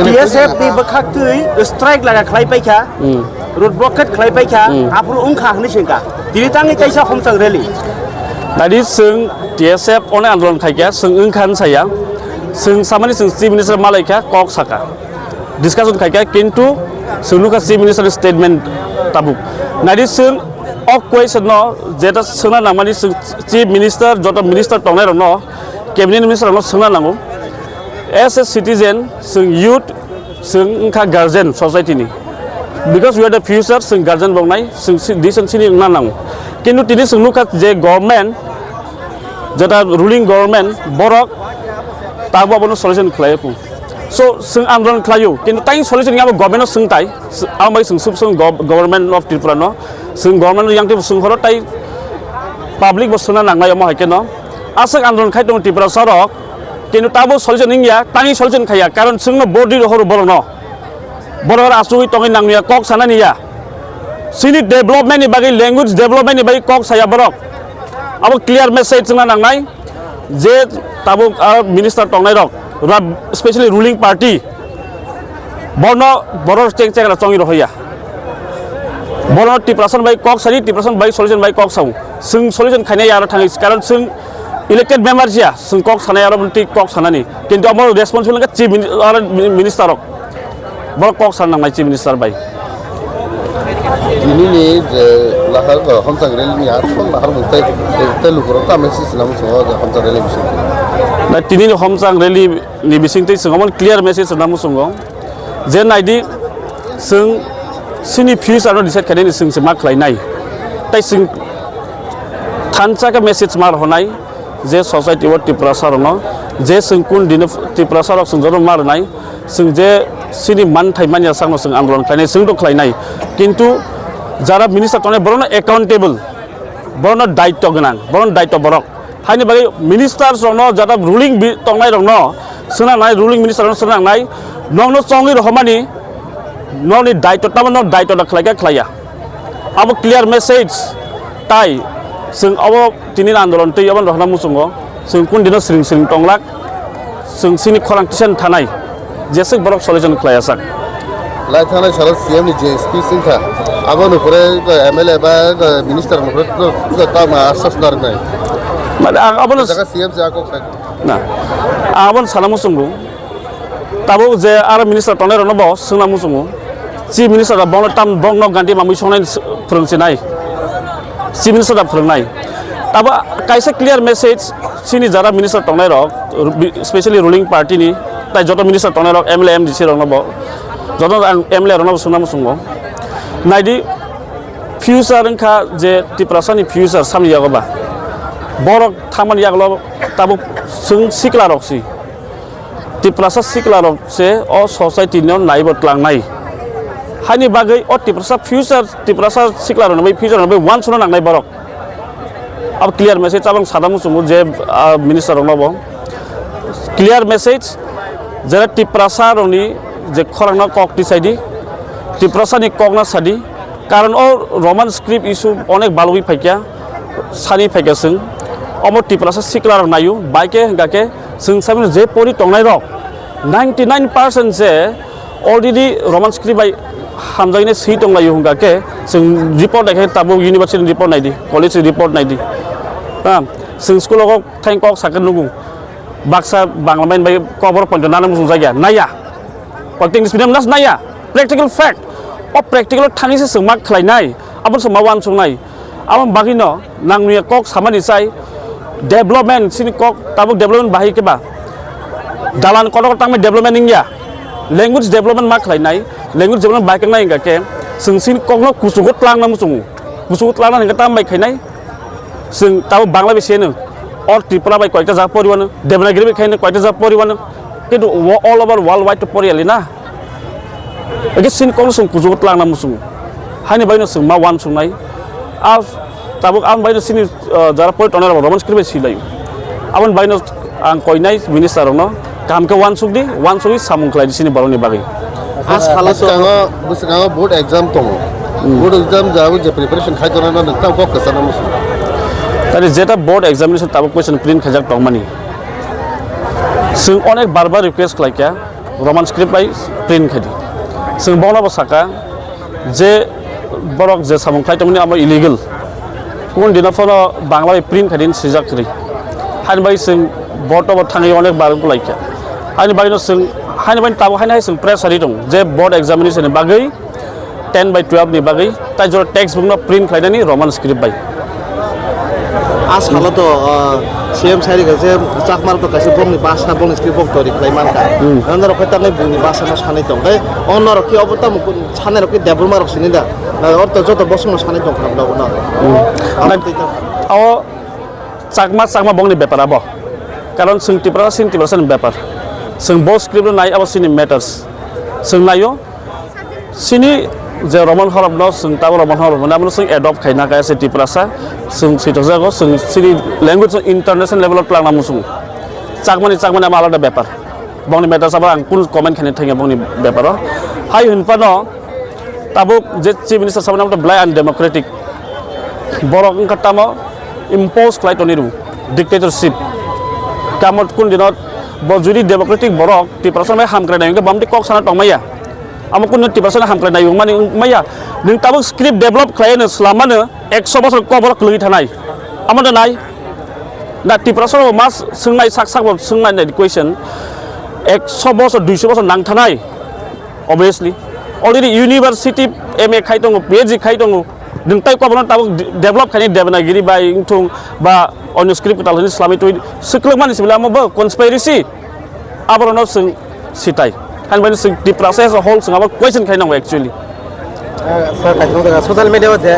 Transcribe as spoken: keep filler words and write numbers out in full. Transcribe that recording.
T S F ni bwkhak twi strike laga khlai paikha, hmm, road blockade khlai paikha, hmm, aphuru wngkha hwnwi swngkha. Tini tangwi kaisa homchang rally. Nadi chwng T S F one andolon khaikha, chwng wngkha hwn saya. Chwng samani chwng Chief Minister malaikha, kok saka. Discussion khaikha, kintu chwng nukha Chief Minister ni statement tabuk. Nadi chwng o question no jeta swngna nangmani chwng Chief Minister, joto minister tongnai rokno, cabinet minister rokno swngna nango. As a citizen, chwng youth, chwng wngkha guardian society ni. Because we are the future, chwng guardian bongnai, chwng si-, decision sini wngna nango. Kintu tini chwng nukha je government, jeta ruling government, borok tabuk abono solution khlai ya kung. So, chwng andolon khlaio, kintu tai solution wngya bo government no chwng tai, abo bai chwng sub chwng gov-, government of Tripura no, chwng government no yang twi chwng horo tai public bo swngna nangnai omo hai khe no. Aswk andolon khai tongo Tiprasa rok, kintu tabuk solution wngya, tangwi solution khaiya, karon chwngno vote rwi rohoro borokno. Borok asugwi tongwi nangya kok sanani ya. Chini development ni bagwi, language development ni bagwi kok saya borok. Abo clear message chwngna nangnai je tabuk, ah, minister tongnai rok, ra-, specially ruling party, borno borok cheng cheng ra chongwi rohya. Borno Tiprasa bai kok sani, Tiprasa bai solution bai kok sao. Chwng solution khainai ya aro thangwi, karon chwng elected member siya, chwng kok sanai aro twi kok sanani. Kintu amo responsible wngkha chief mini-, aro mi-, minister rok. Borok kok sana nangnai chief minister bai. Tini ni je lahar, homchang rally ni aswk lahar mung tei, tei lukurok ta message swnam muchungo je homchang rally bising. Na tini ni homchang rally ni bising tei chwng omo clear message swnam muchungo. Je naidi chwng chini future no decide khainani chwng se ma khlainai. Tai chwng thansa khe message ma rohornai je society o Tiprasa rokno je chwng kun dino Tiprasa rok chwng joto ma rwnai, chwng je chini manthai manya sakno chwng andolon khlainai, chwng to khlainai. Kintu jara minister tongnai borokno accountable, borokno daityo gwnang, borokno daityo borok. Haini bagwi ministers rokno, jata ruling bi-, tongnai rokno swnangnai, ruling minister rokno swnangnai, nokno chongwi rohormani nokni daityo tamo nok daityo da khlai kha khlaiya. Abo clear message tai chwng abo tini andolon twi abo rohorna muchungo chwng kun dino siring siring tonglak. Chwng chini khorang tisen thanai, jeswk borok solution khlai asak. Lai thanai salo C M ni je speech wngkha, aboni pore M L A ba minister ni pore tamo asas narwknai. Mane ang abono jaga C M se akok sai. Na, ang abono sana muchungo. Tabuk je aro minister tongnai rokno bo swngna muchungo. Chief minister rok bono tam bokno ganti mamui songnai phwrwng sinai. Chief minister da phwrwngnai. Abo kaisa clear message chini jara minister tongnai rok, specially ruling party ni, tai joto minister tongnai rok, M L A, M D C rok no bo, joto ang M L A rok no bo swngna muchungo. Naidi future wngkha je Tiprasa ni future samni yago ba. Borok thangmani yagulo tabuk chwng sikla rok si. Tiprasa sikla rok se o society no naibo tlangnai. Haini bagwi o Tiprasa future, Tiprasa sikla rok ni bai future ni bai uansukna nangnai borok. Abo clear message abang sada muchungo je, ah, minister rok no bo. Clear message jera Tiprasa rok ni je khorang no kok tisai di. Tiprasa ni kok no sadi. Karon o Roman script issue onek balugwi phaikya, sani phaikya chwng. Omo Tiprasa sikla rok naio, bai khe hwnkha khe chwng samino je pori tongnai rok ninety nine percent se already Roman script bai hamjaknai swi tonglaio hwnkha khe chwng report naikhe tabuk university ni report naidi, college ni report naidi. Ha, chwng school o kok thain kok sakhe nugo. Baksa Bangla main bai kobor poito nana muchung jagya naya. Poito English medium nas naya. Practical fact. O practical thani se chwng ma khlai nai. Abo se ma uansuk nai. Abo bagwi no nang nuya kok samani sai. Development sini kok tabuk development bahai khe ba. Dalan kotor tangmani development wngya. Language development ma khlai nai. Language development bai khe nai hwnkha khe chwng sini kok no kuchugo tlangna muchungo. Kuchugo tlangna hwnkhe tam bai khainai. Chwng tabuk Bangla bai siyano, or Tripura bai koyekta jaga poriwano, Devanagiri bai khaino koyekta jaga poriwano, kintu wo-, all over world wide to poriyali na. Eke sini kokno chwng kuchugo tlangna muchungo. Haini baino chwng ma uansuknai. A tabuk ang baino sini, ah, jara pori tongnai rok Roman script bai silaio. Aboni baino ang koinai minister rokno kaham khe uansuk di, uansugwi samung khlai di sini borokni bagwi. Bwskango, bwskango board exam tongo. Hmm. Board exam jabo je preparation khai tongnai no nwng tamo kok kwchangma muchung. Tani jeta board examination tabuk question print khaijak tongmani. Chwng onek bar bar request khlaikha. Roman script bai print khai di. Chwng bono bo saka je borok je samung khlai tongmani amo illegal. Kun dino phano Bangla bai print khai di swijak kwrwi. Haini bai chwng board o bo thangwi onek bar kulai kha. Haini bai no chwng, haini bai tabuk haini hai chwng pressure ri tong je board examination ni bagwi ten by twelve ni bagwi tai jora text book no print khlainani Roman script bai. A salo to, uh, C M sai rikha je Chakma rok to kaisa bongni basa bongni script bok tori khlai mankha. Hmm. Norok khe tamni bongni basa no sanai tong. Tei o norok khe obo tamo sanai rok khe Debbarma rok sini da. Uh, orto joto bosong no sanai tong kha no. Hmm. Abo tei tamo. Abo Chakma, Chakma bongni bepar abo. Karon chwng Tiprasa, chini Tiprasa ni bepar. Chwng bo script no nai, abo chini matters. Chwng naio, chini je Roman horop no, chwng tabo Roman horop no, abo no chwng adopt khaina kaya se Tiprasa, chwng sito jago, chwng chini language no international level o twlangna muchung. Chakmani, Chakmani abo alada bepar. Bongni matters abo ang kun comment khaini thangya bongni bepar o. Hai hwnphano, tabuk je Chief Minister saboni abo to belai undemocratic. Borok wngkha tamo impose khlai toni rw, dictatorship. Kamo kun dino bo judi democratic borok Tiprasa bai hamkrai nai wngkhe bamti kok sana tongmaya. Amo kun Tiprasa hamkrai nai wngmani wngmaya. Nwng tabuk script develop khlai no slamano ekso bosor kok borok kwlwi thanai. Amo da nai. Na Tiprasa mas swngnai sak sak bo swngnai nai question. Ekso bosor, duiso bosor nang thanai. Obviously, already university M A khai tongo, P H D khai tongo, nwng tai kobono tabuk de-, develop khaini Devanagiri bai wngthung ba onyo script kwtal hwnwi swlamwi twi swklwkmani sibila amo bo conspiracy, aborokno chwng sitai. Haini bai chwng Tiprasa as a whole chwng abo question khai nango actually. Eh, sir, kaisa social media o je